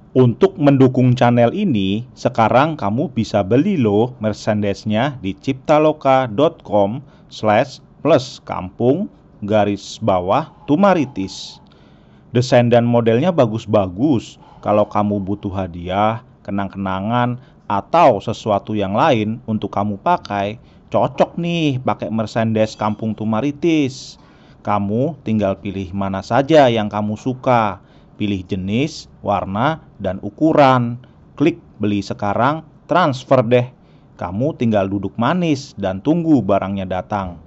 Untuk mendukung channel ini, sekarang kamu bisa beli loh merchandise-nya di ciptaloka.com/+kampung_tumaritis. Desain dan modelnya bagus-bagus. Kalau kamu butuh hadiah, kenang-kenangan, atau sesuatu yang lain untuk kamu pakai, cocok nih pakai merchandise Kampung Tumaritis. Kamu tinggal pilih mana saja yang kamu suka. Pilih jenis, warna, dan ukuran. Klik beli sekarang, transfer deh. Kamu tinggal duduk manis dan tunggu barangnya datang.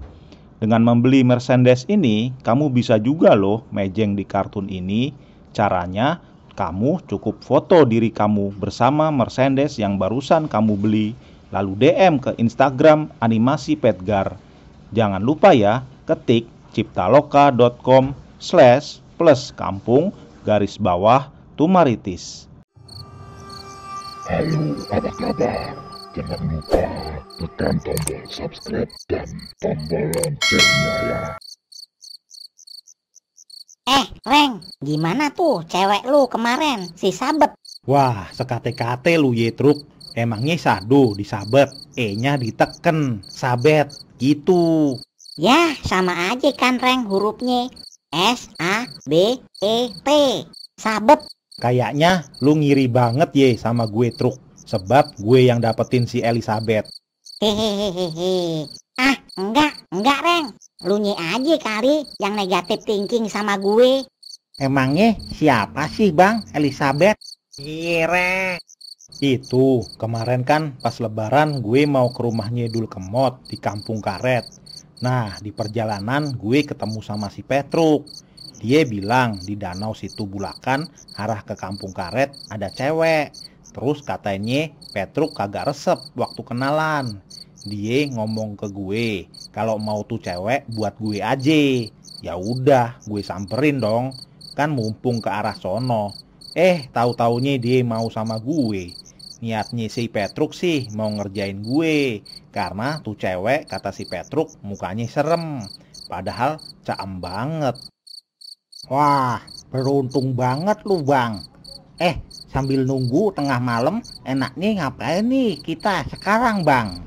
Dengan membeli merchandise ini, kamu bisa juga loh mejeng di kartun ini. Caranya, kamu cukup foto diri kamu bersama merchandise yang barusan kamu beli, lalu DM ke Instagram Animasi Petgar. Jangan lupa ya, ketik ciptaloka.com/+kampung_tumaritis. Halo, apa kabar? Jangan lupa tekan tombol subscribe dan tombol loncengnya ya. Reng, gimana tuh cewek lu kemarin, si Sabet? Wah, sekate-kate lu ye truk. Emangnya sado disabet, E-nya diteken, sabet, gitu. Ya, sama aja kan Reng hurufnya. S-A-B-E-T, Sabet. Kayaknya lu ngiri banget ye sama gue truk. Sebab gue yang dapetin si Elizabeth. Hehehehe. Enggak Reng. Lu aja kali yang negatif thinking sama gue. Emangnya siapa sih Bang Elizabeth? Reng. Itu kemarin kan pas lebaran gue mau ke rumahnya Dul Kemot di Kampung Karet. Nah di perjalanan gue ketemu sama si Petruk. Dia bilang di danau situ Bulakan arah ke Kampung Karet ada cewek. Terus katanya Petruk kagak resep waktu kenalan. Dia ngomong ke gue kalau mau tuh cewek buat gue aja. Ya udah gue samperin dong. Kan mumpung ke arah sono. Tahu-taunya dia mau sama gue. Niatnya si Petruk sih mau ngerjain gue. Karena tuh cewek kata si Petruk mukanya serem. Padahal caem banget. Wah, beruntung banget lu Bang. Sambil nunggu tengah malam, enaknya ngapain nih kita sekarang Bang?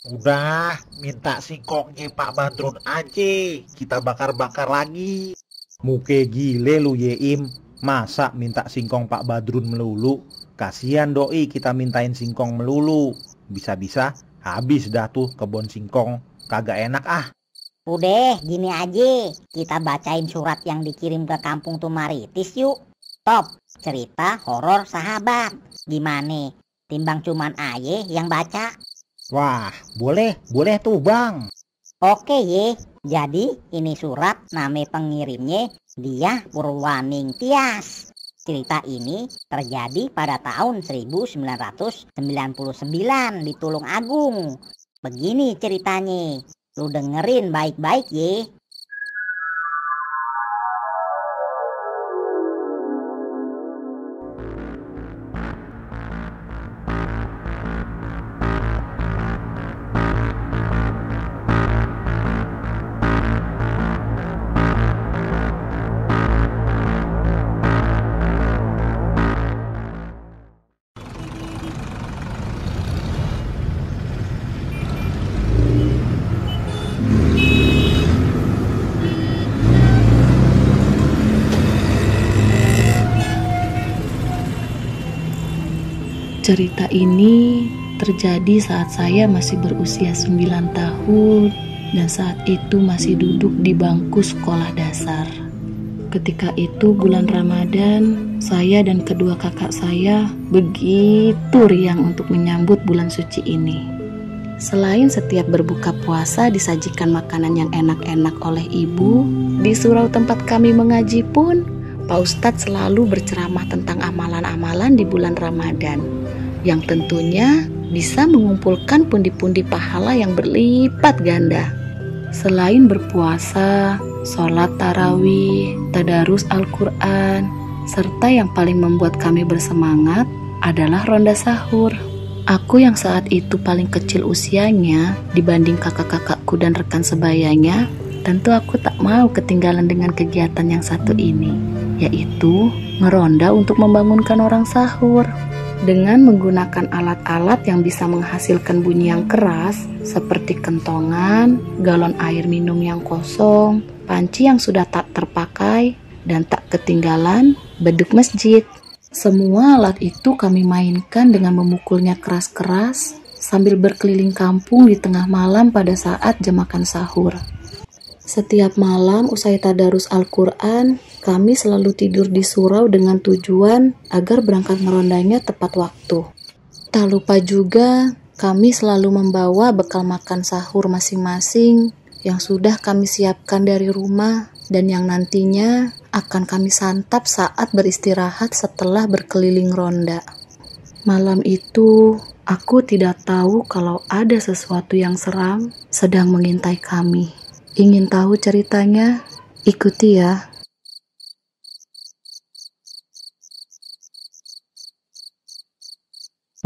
Udah, minta singkongnya Pak Badrun aja, kita bakar-bakar lagi. Muke gile lu Yeim, masa minta singkong Pak Badrun melulu? Kasian doi kita mintain singkong melulu. Bisa-bisa habis dah tuh kebun singkong, kagak enak ah. Udah, gini aja. Kita bacain surat yang dikirim ke Kampung Tumaritis yuk. Top, cerita horor sahabat. Gimana? Timbang cuman aye yang baca. Wah, boleh tuh Bang. Oke ye, jadi ini surat nama pengirimnya dia Purwaning Tias. Cerita ini terjadi pada tahun 1999 di Tulung Agung. Begini ceritanya, lu dengerin baik-baik ye. Cerita ini terjadi saat saya masih berusia 9 tahun dan saat itu masih duduk di bangku sekolah dasar. Ketika itu bulan Ramadan, saya dan kedua kakak saya begitu riang untuk menyambut bulan suci ini. Selain setiap berbuka puasa disajikan makanan yang enak-enak oleh ibu, di surau tempat kami mengaji pun Pak Ustadz selalu berceramah tentang amalan-amalan di bulan Ramadan yang tentunya bisa mengumpulkan pundi-pundi pahala yang berlipat ganda. Selain berpuasa, sholat tarawih, tadarus Al-Quran, serta yang paling membuat kami bersemangat adalah ronda sahur. Aku yang saat itu paling kecil usianya dibanding kakak-kakakku dan rekan sebayanya, tentu aku tak mau ketinggalan dengan kegiatan yang satu ini. yaitu ngeronda untuk membangunkan orang sahur. Dengan menggunakan alat-alat yang bisa menghasilkan bunyi yang keras seperti kentongan, galon air minum yang kosong, panci yang sudah tak terpakai, dan tak ketinggalan beduk masjid. Semua alat itu kami mainkan dengan memukulnya keras-keras sambil berkeliling kampung di tengah malam pada saat jam makan sahur. Setiap malam usai tadarus Al-Quran, kami selalu tidur di surau dengan tujuan agar berangkat ngerondanya tepat waktu. Tak lupa juga, kami selalu membawa bekal makan sahur masing-masing yang sudah kami siapkan dari rumah dan yang nantinya akan kami santap saat beristirahat setelah berkeliling ronda. Malam itu, aku tidak tahu kalau ada sesuatu yang seram sedang mengintai kami. Ingin tahu ceritanya? Ikuti ya.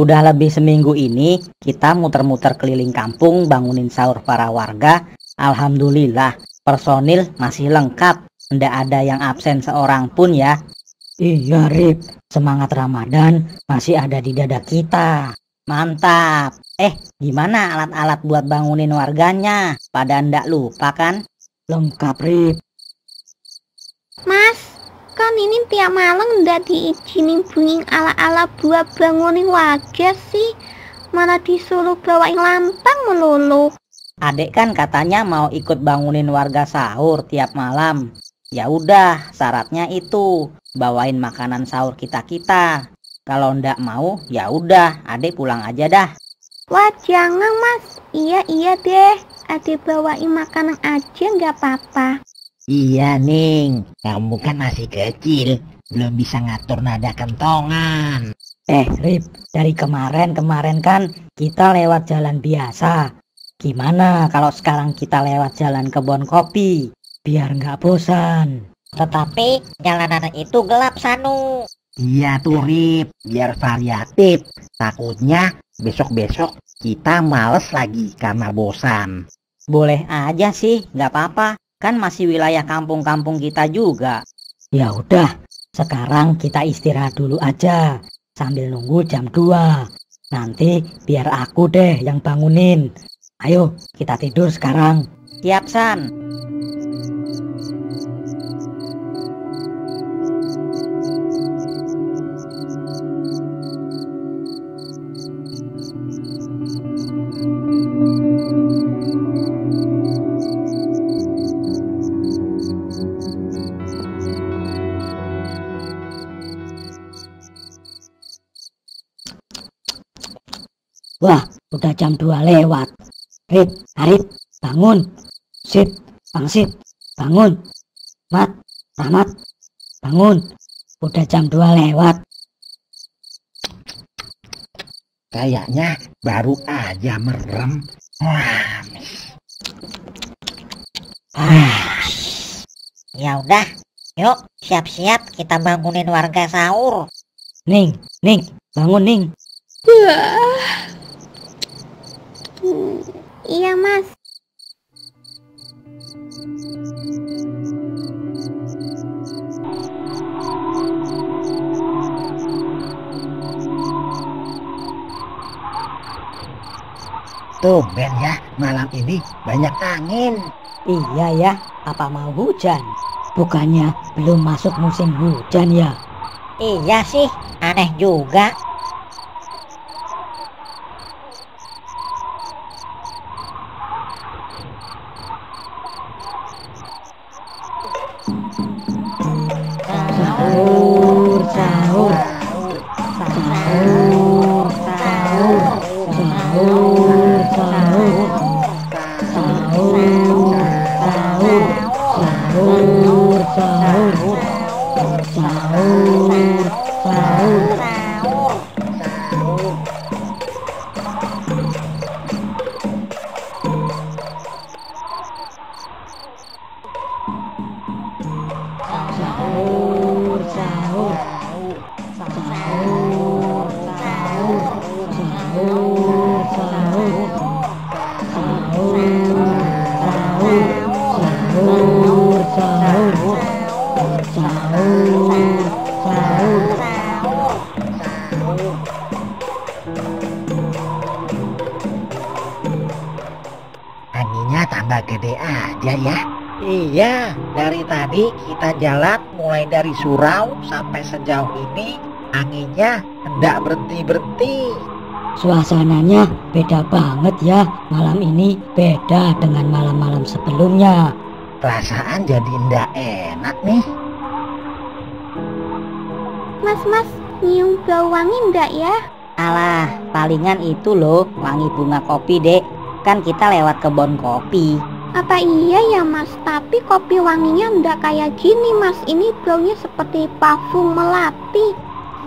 Udah lebih seminggu ini kita muter-muter keliling kampung bangunin sahur para warga. Alhamdulillah personil masih lengkap, ndak ada yang absen seorang pun ya. Iya Rip, semangat Ramadan masih ada di dada kita. Mantap. Gimana alat-alat buat bangunin warganya? Pada ndak lupa kan? Lengkap Rip. Mas, kan ini tiap malam ndak diizinin bunyi ala-ala buat bangunin warga sih. Malah disuruh bawain lantang melulu. Adek kan katanya mau ikut bangunin warga sahur tiap malam. Ya udah, syaratnya itu bawain makanan sahur kita-kita. Kalau ndak mau, ya udah, adek pulang aja dah. Wah jangan mas, iya deh, adek bawain makanan aja nggak apa-apa. Iya Ning, kamu kan masih kecil, belum bisa ngatur nada kentongan. Rip, dari kemarin kan kita lewat jalan biasa. Gimana kalau sekarang kita lewat jalan kebun kopi, biar nggak bosan. Tetapi jalanan itu gelap Sanu. Iya tuh Rip, biar variatif. Takutnya besok-besok kita males lagi karena bosan. Boleh aja sih, nggak apa-apa. Kan masih wilayah kampung-kampung kita juga. Ya udah, sekarang kita istirahat dulu aja sambil nunggu jam 2. Nanti biar aku deh yang bangunin. Ayo, kita tidur sekarang. Siap San. Wah, udah jam 2 lewat. Rit, Arif, bangun. Sit, Bang Sit, bangun. Mat, Rahmat, bangun. Udah jam 2 lewat. Kayaknya baru aja merem. Ya udah, yuk siap-siap kita bangunin warga sahur. Ning, bangun Ning. Iya mas. Tumben ya, malam ini banyak angin. Iya ya, apa mau hujan? Bukannya belum masuk musim hujan ya? Iya sih, aneh juga. Sahur, sahur, sahur, sahur, sahur, sahur, sahur, sahur, sahur, sahur, sahur, sahur. Sahur. pede aja ya. Iya, dari tadi kita jalan mulai dari surau sampai sejauh ini anginnya hendak berhenti-berhenti. Suasananya beda banget ya. Malam ini beda dengan malam-malam sebelumnya. Perasaan jadi ndak enak nih. Mas, nyium bau wangi ndak ya? Alah, palingan itu loh wangi bunga kopi, Dek. Kan kita lewat kebun kopi. Apa iya ya Mas? Tapi kopi wanginya ndak kayak gini Mas. Ini baunya seperti parfum melati.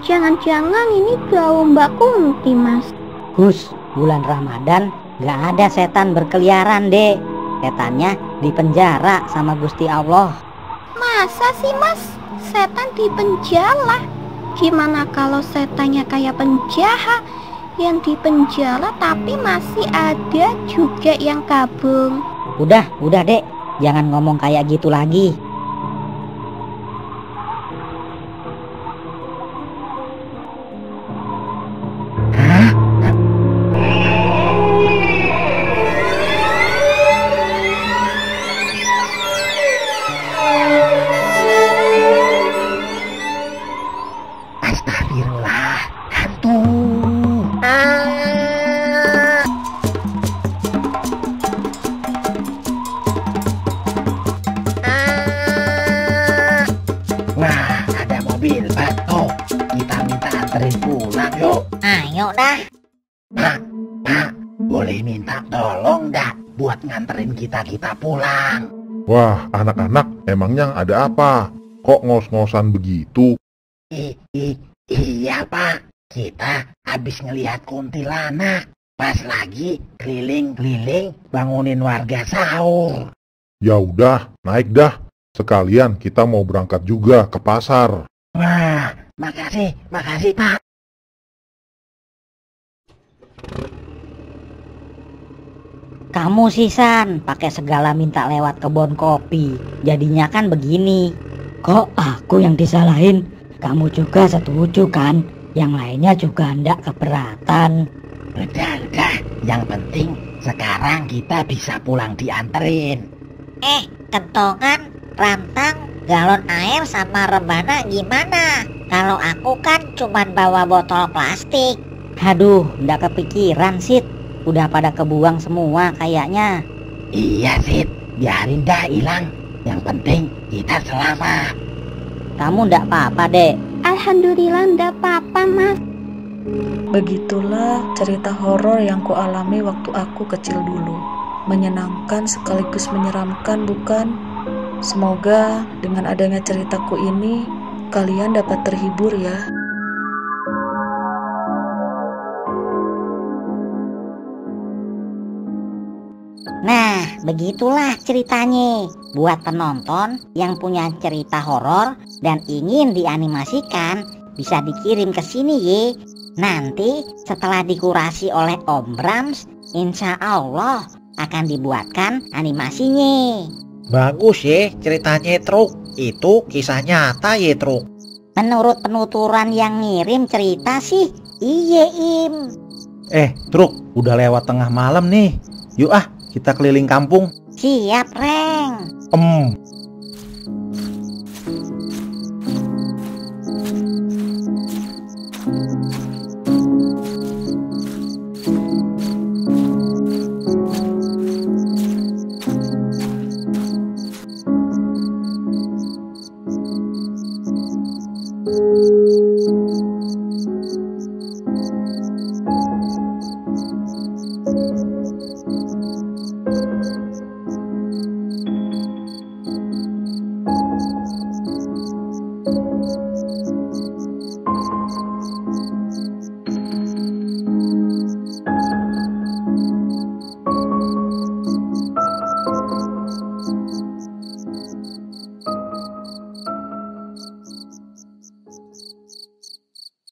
Jangan-jangan ini bau Mbak Kunti Mas. Gus, bulan Ramadan gak ada setan berkeliaran, Dek. Setannya di penjara sama Gusti Allah. Masa sih Mas? Setan di penjara? Gimana kalau setannya kayak penjahat yang di penjara tapi masih ada juga yang kabur? Udah Dek, jangan ngomong kayak gitu lagi. Astagfirullah, hantu. Wah, ada mobil Pak. Kita minta anterin pulang yuk. Ayo dah. Pak, boleh minta tolong dah buat nganterin kita pulang. Wah, anak-anak, emangnya ada apa? Kok ngos-ngosan begitu? Iya Pak, kita habis ngelihat kuntilanak. Pas lagi keliling-keliling bangunin warga sahur. Ya udah, naik dah. Sekalian kita mau berangkat juga ke pasar. Wah, makasih Pak. Kamu sih San, pakai segala minta lewat kebun kopi. Jadinya kan begini. Kok aku yang disalahin? Kamu juga setuju kan? Yang lainnya juga ndak keberatan. Udah. Yang penting sekarang kita bisa pulang dianterin. Kentongan, rantang, galon air sama rebana gimana? Kalau aku kan cuman bawa botol plastik. Aduh, ndak kepikiran Sid. Udah pada kebuang semua kayaknya. Iya Sid, biarin dah hilang. Yang penting kita selamat. Kamu ndak apa-apa, Dek? Alhamdulillah ndak apa-apa Mas. Begitulah cerita horor yang kualami waktu aku kecil dulu. Menyenangkan sekaligus menyeramkan, bukan? Semoga dengan adanya ceritaku ini kalian dapat terhibur ya. Nah, begitulah ceritanya. Buat penonton yang punya cerita horor dan ingin dianimasikan, bisa dikirim ke sini ye. Nanti setelah dikurasi oleh Om Brams, insya Allah akan dibuatkan animasinya. Bagus ya ceritanya Truk. Itu kisah nyata ya Truk. Menurut penuturan yang ngirim cerita sih, iye Im. Truk, udah lewat tengah malam nih. Yuk kita keliling kampung. Siap, Reng.